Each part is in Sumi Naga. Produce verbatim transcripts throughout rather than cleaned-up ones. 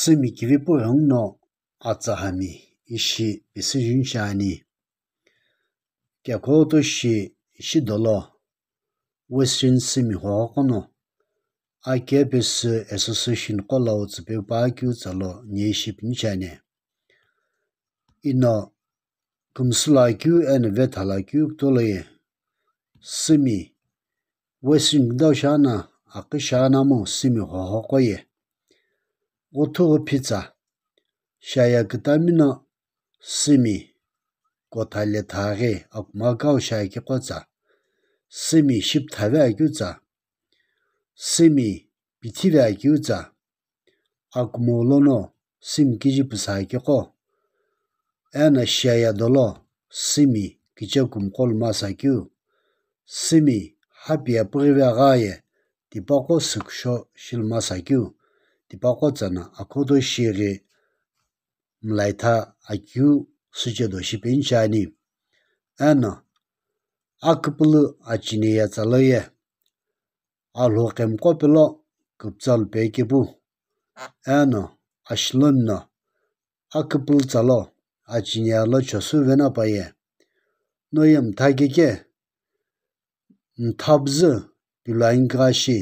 Sümi kivi püghenguno atsahami ishi pesü juni shiani. Kekhoto shi ishi dolo Western Sümi hohoqono akepesü association qo lau tsüpeu pa keu tsalo niye ishi pini shiani. Ino kümsü lakeu eno vetha lakeu kutolo ye Sümi Western kudau shana akhi shana mu Sümi hohoqo ye ghuthu ghuphi tsa, shaya kütami no Sümi kotha letha ghi akuma kau shaya kikho tsa, Sümi shipthave akeu tsa, Sümi pithive akeu tsa, akumo lono Sümi kiji püsa kikho, eno shaya dolo Sümi kiche kumqo lu masa keu, Sümi hapiye püghive agha ye tipaqo sükusho shi lu masa keu, tipaqo tsana akhoto shighi mlaitha akeu süche do shi peni shiani. Eno aküpülü achine ye tsalo ye Alhou qemqo pelo küpütsa lu pekepu, eno ashilomi no aküpülü tsalo achine ye lo chosu vena paye, no ye mtha keke, mtha püzü pilu ani kugha shi,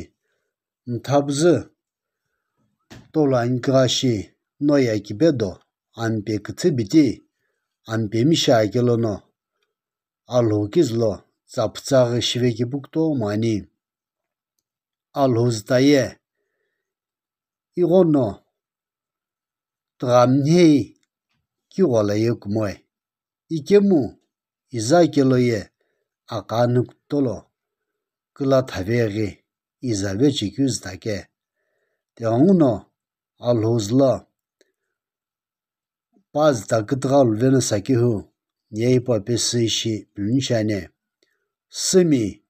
mtha püzü tolu ani kugha shi, no ye kibe do ampe küthü biti, ampe mishi ake lono Alhou kizü lo tsapütsa ghi shive kepu kutomo ani. Alhou züta ye ighono tughamnhei kighola ye kumoe, ikemu iza kelo ye aqanu kutolo küla thave ghi iza vechekeu züta ke. Tighenguno Alhou zülo pa züta kütüghau lu vena sakehu niye hipau pesü ishi pini shiani. Sümi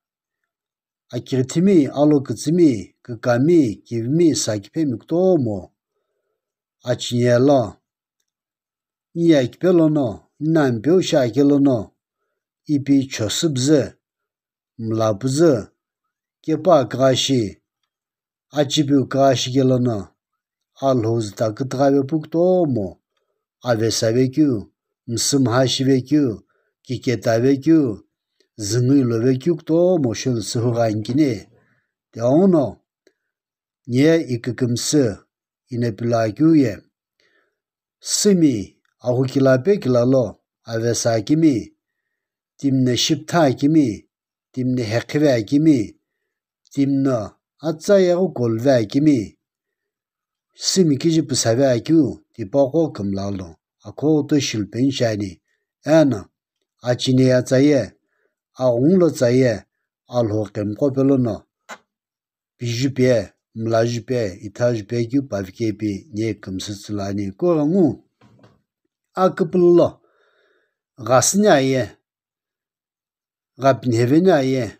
akirithimi, alokütsümi, kükami, kivimi, sakiphemi kutomo achine lo, ni akipe lono, ni ampeu shi ake lono, ipi chosu püzü, mla püzü, kepu akugha shi, achipiu kugha shi ke lono, Alhou züta kütüghave pu kutomo, avesa vekeu, msümha shive keu, kiketa vekeu, züngui lo vekeu kutomo sholu sühugha anikini. Tighenguno niye ikükümsü ino pilu akeu ye Sümi ahukila pekila lo avesa akimi, timi no shiptha akimi, timi no heqhive akimi, timi no atsa yeghi koluve akimi, Sümi kiji püsave akeu tipaqo kümla lo akhoto shi lu peni shiani. Eno achine ye tsa ye, aghungu lo tsa ye, Alhou qemqo pelo no piju pe, mla ju pe, itha ju pe keu pa vike pi niye kümsü tsü lu ani. Kughengu aküpülü lo ghasüni aye, ghapinheveni aye,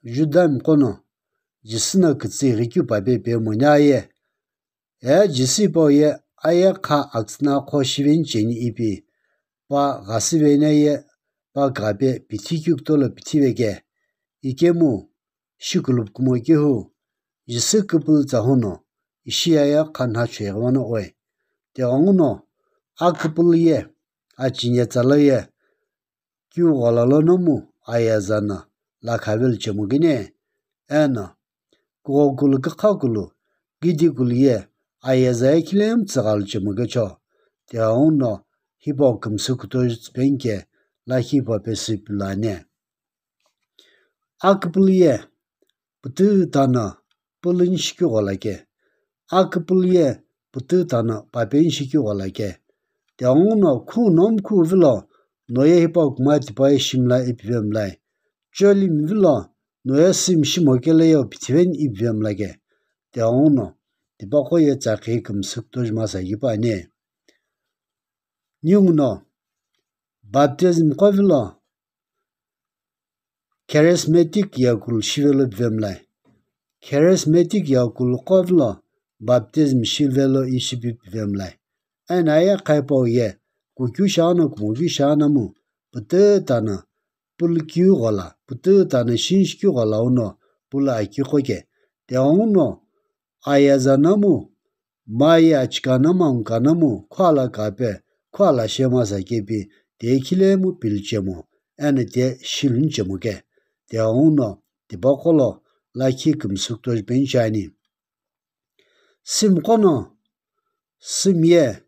Judami qo no Jisü no kütsü ighi keu pa pe pe moni aye. E Jisü hipau ye aye kha aktsüna qho shiveni cheni ipi pa ghasüveni aye, pa kugha pe pithi keu kutolo pithive ke, ikemu shikulupu kumo kehu, Jisü küpülü tsa huno ishi aye kha nha choi ghi vano oe. Tighenguno aküpülü ye achine tsalo ye keu ghola lono mu ayeza no lakhavelu chemugini, eno kughokulu, kükhakulu, kidikulu ye ayeza ye khilemu tsüghalu chemukecho. Tighenguno hipau kümsü kutomo tsüpeni ke lakhi hipau pesü pilu ani. Aküpülü ye pütüta no pülüni shikeu ghola ke, aküpülü ye pütüta no papeni shikeu ghola ke. Tighenguno khu nomu khu vilo, no ye hipau kuma tipa ye shimla ipive mlai. Choli mi vilo, no ye Sümi shimo kelo ye pithiveni ipive mla ke. Tighenguno tipaqo ye tsakhi kümsü kutomo masa kipu ani. Ninguno baptism qo vilo, charismatic yakulu shivelo pive mlai. Charismatic yakulu qo vilo baptism shivelo ishi pi pive mlai. Eno aye kha hipau ye kukeu shano, kumokeu shano mu pütüta no pülü keu ghola, pütüta no shinshi keu ghola uno pülü akeu qo ke. Tighenguno ayeza no mu maye achikana mangukana mu khuala kape khuala shemasa kepi tiye khilemu pilichemo eno tiye shilunichemo ke. Tighenguno tipaqo lo lakhi kümsü kutoji peni shiani. Simiqo no simiye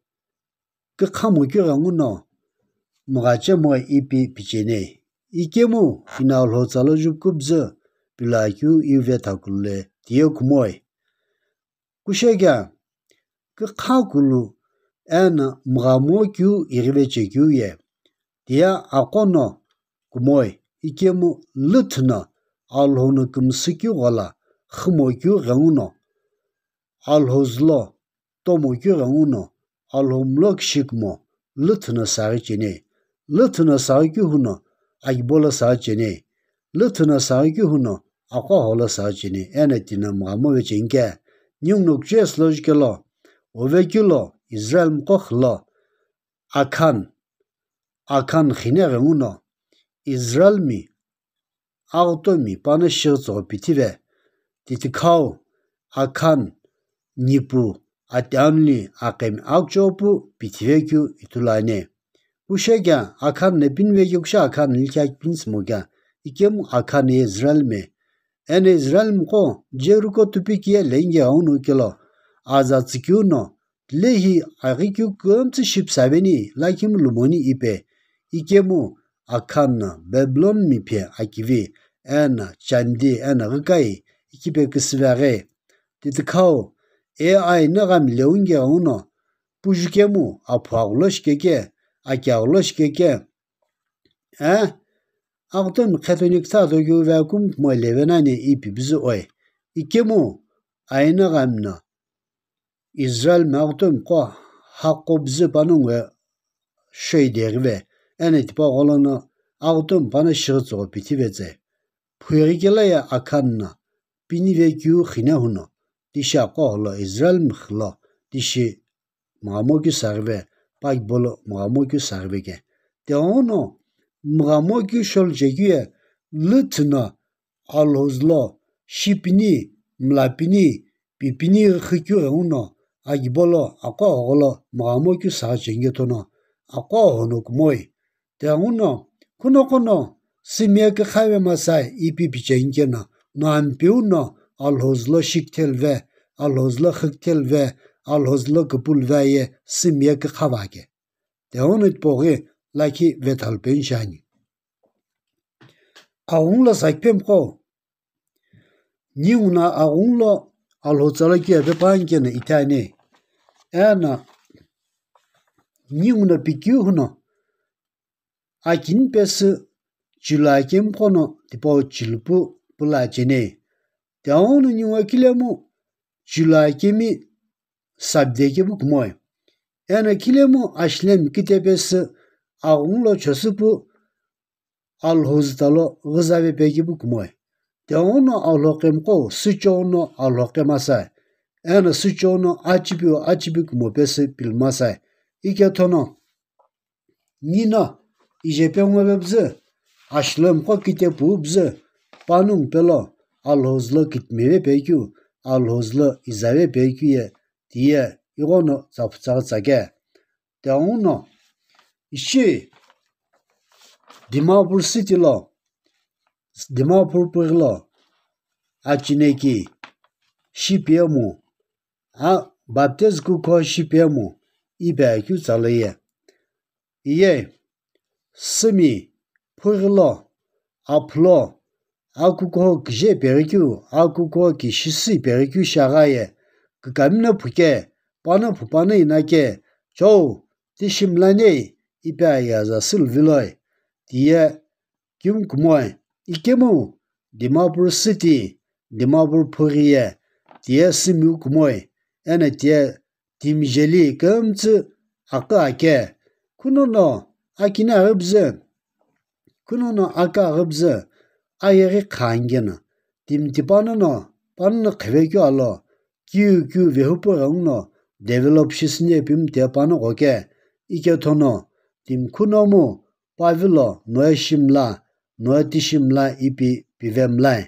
kükhamo keu ghenguno mghachemo ipi picheni. Ikemu ino Alhou tsa lo jupkubzü pilo akeu ive thakulule tiye kumoi. Kushekea kükha kulu eno mghamo keu ighive chekeu ye tiye aqo no kumoi ikemu lüthü no Alhou no kümsü keu ghola xümo keu ghenguno Alhou zülo tomo keu ghenguno Alhou mlo kishikümo lüthü no saghi cheni. Lüthü no saghi keu huno akibo lo saghi cheni. Lüthü no saghi keu huno aqo aho lo saghi cheni eno tino mghamo ve cheni ke. Ninguno kuchesi lo jukelo ove keu lo Israel miqo xü lo Akhan, Akhan xine ghenguno Israelmi Aghutomi pano shighitsügho pithive, titikhau Akhan nipu atianuli aqemi akuchou pu pithive keu ithulu ani. Kushekea Akhan no pinive keu kushe Akhan likhi akipini simo kea, ikemu Akhan ye Israelmi eno Israelmiqo Jeriko tupikiye lenge aunu kelo aza tsükeu no tilehi aghikeu kümtsü shipüsaveni lakhimu lumoni ipe, ikemu Akhan no Babylonmi phe akivi eno chandi eno ghikai ikipe küsüveghi. Titikhau A I nagami leunge ghenguno pujukemu aphu aghulo shikeke, aki aghulo shikeke, e, Aghutomi khetoni kütha tokeu vacuum kumo leve nani ipi püzü oi. Ikemu aina ghamino Israelmi Aghutomiqo haqo püzü panongu shoi deghive, eno tipaqo lono Aghutomi pano shighitsügho pithive tse. Phughi kelo ye Akhan no pinive keu xine huno, tishi aqo aho lo Israelmi xü lo tishi mghamo keu saghive, pakibo lo mghamo keu saghive ke. Tighenguno mghamo keu sholuchekeu ye lüthü no Alhou zülo shipini, mlapini, pipini xükeu ghenguno akibo lo aqo aho lo mghamo keu saghi cheni kethono aqo aho no kumoi. Tighenguno, kunoqo no, sümiye kükhave masai ipi picheni keno, no Ampeu no Alhou zülo shikithelu ve, Alhou zülo xükithelu ve, Alhou zülo küpulu ve aye sümiye kükhava ke. Tighenguno tipau ghi lakhi vethalu peni shiani. Aghungu lo sakiphemiqo, ninguno aghungu lo Alhou tsa lo kiye pe panghi keno ithani. Eno ninguno pikeu huno akini pesü chilu akemiqo no tipau chilupu pula cheni. Tighenguno ningu kilemu chilu akemi sabde kepu kumoi. Eno kilemu ashilemi kite pesü aghungu lo chosüpu Alhou züta lo ghüzave pekepu kumoi. Tighenguno Alhou qemiqo süchou no Alhou qemasai. Eno süchou no achipiu achipi kumo pesü pilimasai. Ikethono nino ijepe ngove püzü, ashilemiqo kite pu püzü, panongu pelo Alhou zülo kitimive pekeu, Alhou zülo izave pekeu ye tiye ighono tsaphu tsaghi tsake. Tighenguno ishi Dimapur city lo, Dimapur püghi lo achineki shipiyemu, a baptize kukho shipiyemu ipi akeu tsa lo ye. Iye, sümi, phughi lo, aphu lo, akukuho kije peghikeu, akukuho kishisü peghikeu shiaghi ye, kükami no phuke, pano phu pano ina ke, chou, tishi mla nei, ipi aye aza süluvilo, tiye, kimu kumoi, ikemu, Dimapur city, Dimapur phughi ye, tiye sümiu kumoi, eno tiye timi jeli kümtsü akü ake, kunono akini aghi püzü, kunono akü aghi püzü, ayeghi khangeno, timi tipanono, panono qhivekeu alo, kiu kiu vehupu ghenguno, develop shisüni ipimi tiye pano ghoke, ikethono, timi khunomu, pavilo noe shimla, noe tishimla ipi pive mlai.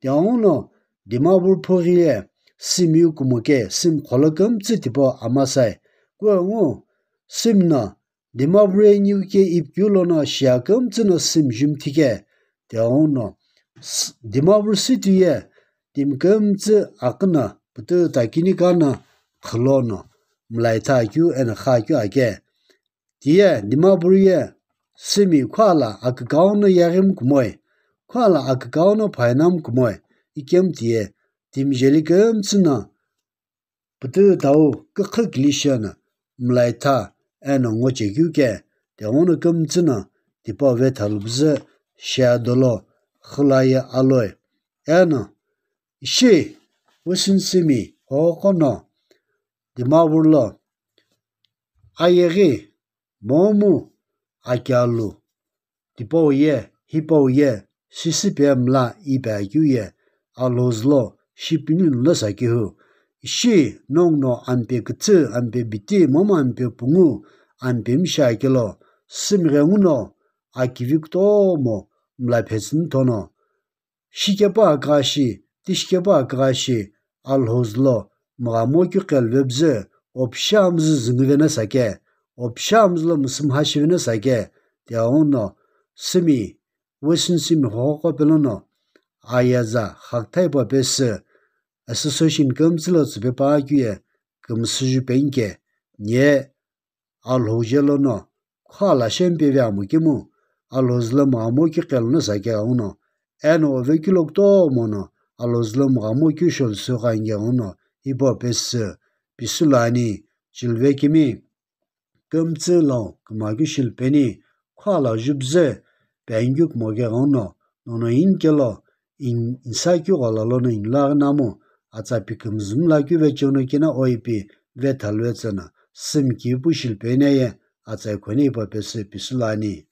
Tighenguno Dimapur phughi ye Sümi kumoke, Sümi kholo kümtsü tipau amasai. Kuengu, Sümi no Dimapur ye niu ke ipikeu lono shia kümtsü no Sümi jumthi ke, tighenguno, Dimapur city ye timi kümtsü aküna pütü takini kana khülono, mlaitha keu eno kha keu ake. Tiye Dimapur ye Sümi khuala akükau no yaghi mkumoi, khuala akükau no phaina mkumoi, ikemu tiye timi jeli kümtsü no pütü tau kükhü kilishe no mlaitha eno ngo chekeu ke, tighenguno kümtsü no tipau vetha lupüzü shia dolo khülaye aloi. Eno ishi Western Sümi hoqo no Dimapur lo ayeghi momu akialu tipau ye, hipau ye, sisipe mla ipi akeu ye, Alhou zülo shipini no sakehu. Ishi nongu no ampe kütsü, ampe biti, momu ampe pungu, ampe msha akelo, Sümi ghenguno akivi kutomo mla phetsüni thono. Shikepu aküghashi, tishikepu aküghashi, Alhou zülo mghamo keu qeluvepüzü, opisha amzü zünguvena sake, opisha amzü lo müsümha shivena sake, tighenguno Sümi, Western Sümi hoqo pelono, ayaza, xaküthaipa pesü, association kümtsü lo tsüpe pa keu ye, kümsüju penike, nye, Alhou je lono, khuala shempe ve amo kemu, Alhou zülo mghamo keu qelono sake ghenguno, eno ove keu lo kutomo no, Alhou zülo mghamo keu sholusu ghenike ghenguno, hipau pesü, pisülu ani, chilve kimi, kümtsü lo, küma keu shilupeni, khuala jupüzü, pe ani keu kumoke ghenguno, nono inikelo, in-, insakeu ghola lono inilaghi namu, atsa pi kümzü mla keu vecheo no kena oipi vetha luetsü no, Sümi kipu shilupeni ye, atsa ikhoni ipa pesü pisülu ani.